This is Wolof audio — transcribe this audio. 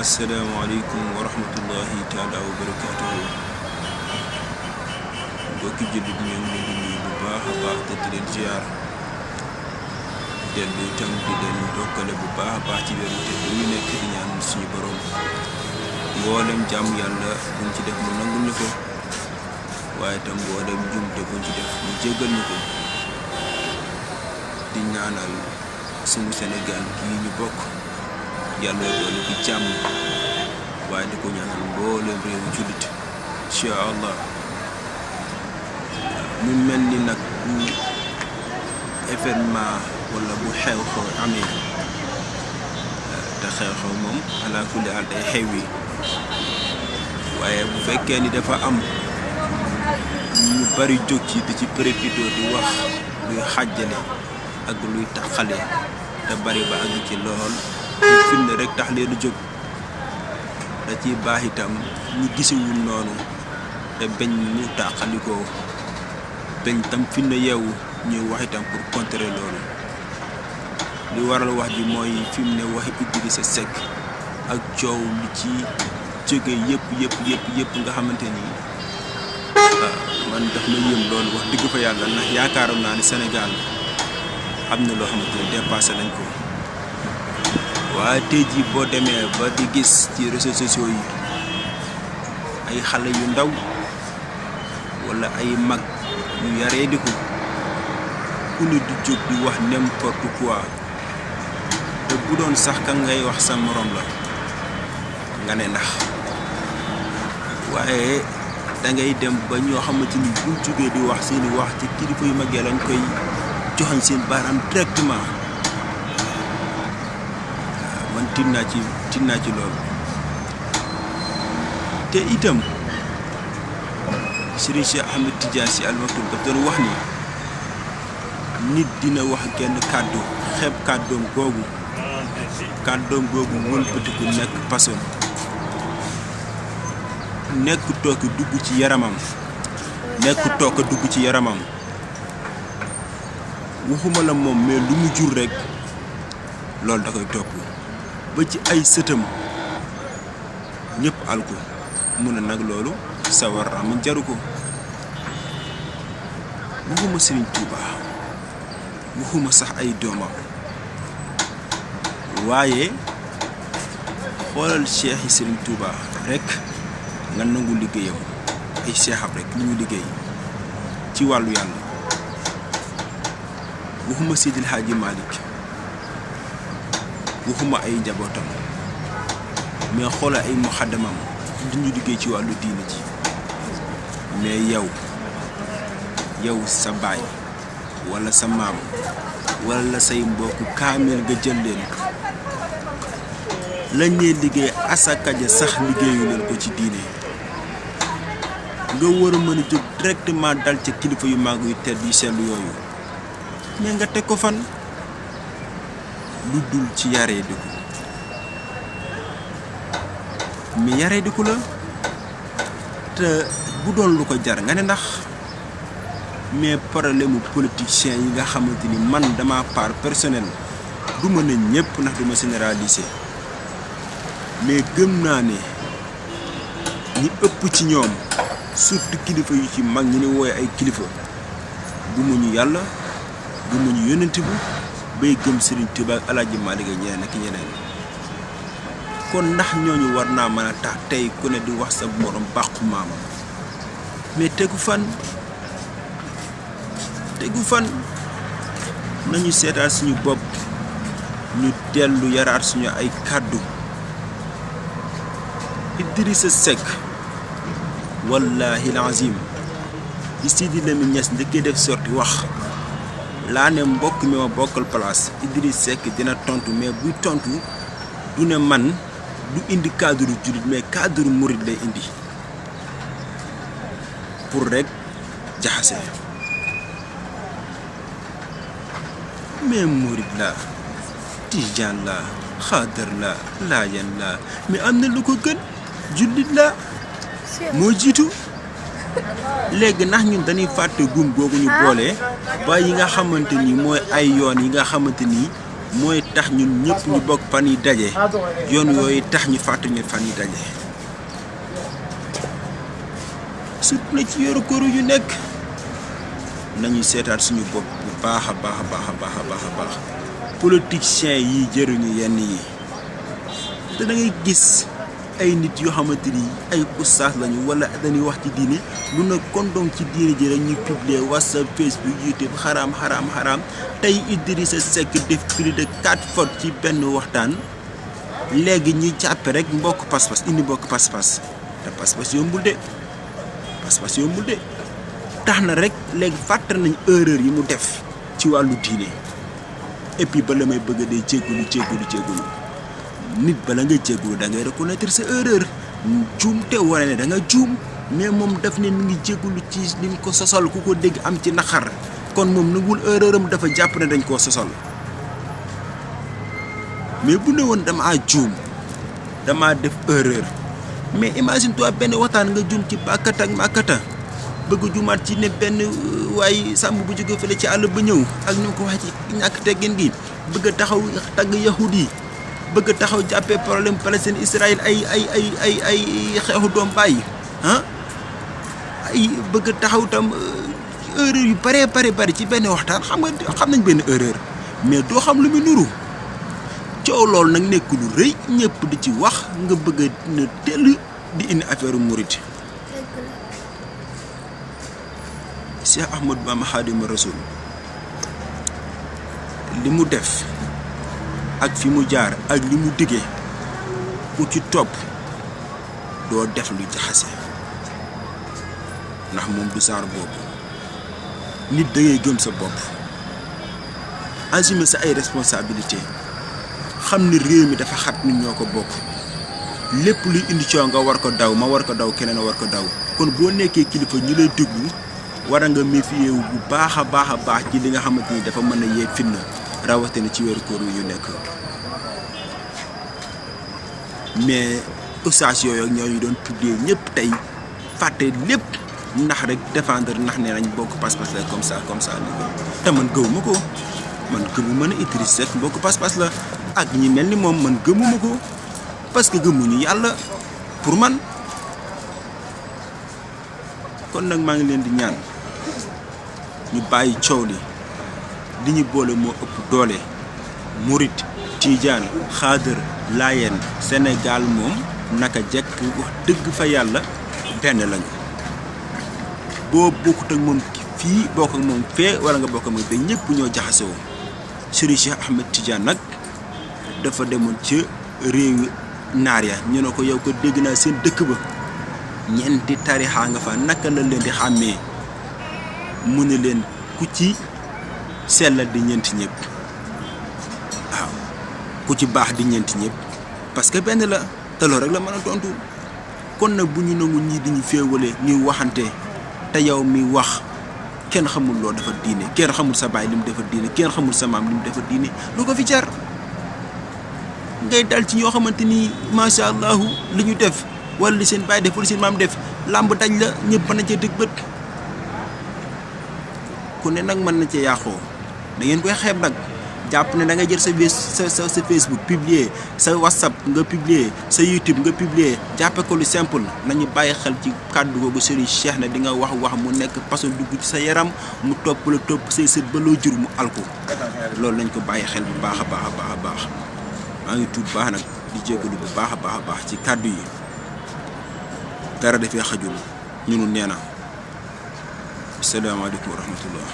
asalaamaaleykum wa rahmatullahi taala wa barakaatuhu. mbokki jullit ñu ngi leen di nuyu bu baax a baax te di leen ziar dellu itam di leen dokkale bu baax a baax ci weeru te bu ñu nekk di ñaan suñu borom mboolem jàmm yàlla buñ ci def mu nangul ñu ko waaye itam mboolem jumte buñ ci def mu jéggal ñu ko di ñaanal suñu Sénégal gii ñu bokk yàlla doole fi jàmm waaye di ko ñaanal mboolem réewu jullit incha allah. mu mel ni nag bu événement wala bu xew-xew amee te xew-xew moom ala kulli haal day xew yi waaye bu fekkee ni dafa am ñu bari jóg ci di ci profité di wax luy xàjjale ak luy taxale te bari ba àgg ci lool ñu firnde rek tax leen jóg da ciy baax itam ñu gisewul noonu te bañ mu taxalikoo bañ tam firnde yeewu ñuy wax itam pour contrer loolu li waral wax ji mooy fi mu ne waxi Idrissa Seck ak coow li ci jóge yëpp nga xamante ni man daf ma yëm loolu wax dëgg fa yàlla ndax yaakaaroon naa ni Sénégal am na loo xamante ni dépassé nañ ko waaye tey jii boo demee ba di gis ci réseaux sociaux yi ay xale yu ndaw wala ay mag yu yaree di ko ku ne di jóg di wax n'importe quoi te bu doon sax ka ngay wax sa morom la nga ne ndax waaye da ngay dem ba ñoo xamante ni buñ jógee di wax seeni wax ci kilifa yu mag yi lañ koy joxañ seen baaraam directement man tiit naa ci loolu te itam Serigne Cheikh Ahmed Tidiane Sy Al Maktoum daf doon wax ni nit dina wax genn kàddu xeeb kàddoom googu wëlbatiku nekk pason nekk tooke dugg ci yaramam waxuma la moom mais lu mu jur rek loolu da koy topp ba ci ay sëtam ñëpp alko mun na nag loolu sawar am jaru ko waxuma Serigne Touba waxuma sax ay doomam waaye xoolal cheikh yi Serigne Touba rek nga nangu liggéeyam ay cheikham rek li ñu liggéey ci wàllu yàlla waxuma Seydil Hadji Malick waxuma ay njabootam mais xoolal ay muxaddamam li ñu liggéey ci wàllu diine ji mais yow sa baay wala sa maam wala say mbokk kaamil nga jël leen lañ leen liggéey asaka ja sax liggéeyu leen ko ci diine nga war a mën a jóg directement dal ca kilifa yu mag yu tedd yu sell yooyu mais nga teg ko fan lu dul ci yaree di ko mais yaree di ko la te bu doon lu ko jar nga ne ndax mais problème mu politicien yi nga xamante ni man dama part personnel du ma ne ñëpp ndax du ma généraliser mais gëm naa ne ñi ëpp ci ñoom surtout kilifa yu ci mag ñi ni wooye ay kilifa gëmuñu yàlla gëmuñu yonent bi bay gëm Serigne Touba ak El Hadj Malick ñeneen ak ñeneen kon ndax ñooñu war naa mën a tax tey ku ne di wax sa morom bàqu maamam mais tegu fan nañu seetaat suñu bopp ñu dellu yaraat suñu ay kàddu Idrissa Seck wallahi lazim di Sidi Lamine Niass njëkkee def sorti wax laa ne mbokk mi ma bokkal place Idrissa Seck dina tontu mais buy tontu du ne man du indi cadre jullit mais cadre murid lay indi pour rek jaxase mais murid la tijaan la xaadar la laayan la mais am na lu ko gën jullit la moo jiitu léegi ndax ñun dañuy fàtte gum googu ñu boole ba yi nga xamante ni mooy ay yoon yi nga xamante ni mooy tax ñun ñëpp ñu bokk fan yi daje yoon yooyu tax ñu fàtte ñu fan yi daje surtout na ci yoru koor yu nekk nañu seetaat suñu bopp bu baax a baax politiciens yi jëruñu yenn yi te da ngay gis ay nit yoo xamante ni ay ustaas lañu wala dañuy wax ci diine lu na kondom ci diine ji rek ñu publier WhatsApp Facebook YouTube xaraam tey Idrissa Seck def plus de 4 fautes ci benn waxtaan léegi ñuy jàppe rek mbokk pas-pas indi mbokk pas-pas te pas-pas yombul de tax na rek léegi fàtte nañ erreur yi mu def ci wàllu diine et puis ba la may bëgg a dee jéggulu nit bala nga jéggulu da ngay reconnaître sa erreur juum te wane ne da nga juum mais moom daf ne mi ngi jéggulu ci liñ ko sosal ku ko dégg am ci naqar kon moom nangul erreuram dafa jàpp ne dañ koo sosal mais bu ne woon damaa juum damaa def erreur mais imagine toi benn waxtaan nga juum ci bàkkat ak màkkata bëgg juumaat ci ne benn waaye sàmm bu jóge fële ci àll ba ñëw ak ñu ko wax ci ñàkk teggin gi bëgg a taxaw tagg yahud yi bëgg a taxaw jàppee problème Palestine Israël ay xeexu doom bàyyi ay bëgg a taxaw tam erreur yu bari ci benn waxtaan xam nañ benn erreur mais doo xam lu mu nuru coow loolu nag nekk lu rëy ñëpp di ci wax nga bëgg na tell di indi affaire murit Cheikh Ahmadou Bamba Xaadimu Rasuul li mu def ak fi mu jaar ak li mu diggee ku ci topp doo def lu jaxase ndax moom du saar boobu nit da ngay gëm sa bopp assumer sa ay responsabilité xam ni réew mi dafa xat nit ñoo ko bokk lépp luy indi coow nga war ko daw ma war ko daw keneen war ko daw kon boo nekkee kilifa ñu lay déglu war nga méfier wu bu baax a baax ci li nga xamante ni dafa mën a yee fitna rawatina ci weeru koor yu nekk mais ustaas yooyu ak ñooñu doon publier ñëpp tey fàtte lépp ndax rek défendre ndax ne nañ bokk pas-pas la comme ça te man gëwuma ko man gëmuma ne Idrissa Seck bokk pas-pas la ak ñi mel ni moom man gëmuma ko parce que gëmuñu yàlla pour man kon nag maa ngi leen di ñaan ñu bàyyi coow li ñu boole moo ëpp doole murit tijaan xaadar laayeen Sénégal moom naka jekk wax dëgg fa yàlla benn lañu boo bokkut ak moom fii bokk ak moom fee wala nga bokk ak moom fee ñëpp ñoo jaxasoo Serigne Cheikh Ahmed Tidiane nag dafa demoon ca réewi naar ya ñu ne ko yow ko dégg naa seen dëkk ba ñeenti tarixa nga fa naka la leen di xàmmee mu ne leen ku ci sellal di ñeenti ñëpp waaw ku ci baax di ñeenti ñëpp parce que benn la te loolu rek la mën a tontu kon nag bu ñu nangu ñii di ñu féewale ñuy waxante te yow mi wax kenn xamul loo dafa diine kenn xamul sa baay li mu dafa diine kenn xamul sa maam li mu dafa diine lu ko fi jar ngay dal ci ñoo xamante ni macha allah li ñu def wala li seen baay def wala seen maam def làmb daj la ñëpp mën na cee dëgg bët ku ne nag mën na cee yàqoo da ngeen koy xeeb nag jàpp ne da ngay jël sa Facebook publier sa WhatsApp nga publier sa YouTube nga publier jàppe ko lu simple nañu bàyyi xel ci kàddu googu Serigne Cheikh ne di nga wax mu nekk paso dugg ci sa yaram mu topp la topp say sët ba loo jur mu alko loolu nañ ko bàyyi xel bu baax a baax maa ngi tuub baax nag di jégalu bu baax a baax ci kàddu yi dara dafee xajul ñunu nee na asalaamaaleykum wa rahmatullah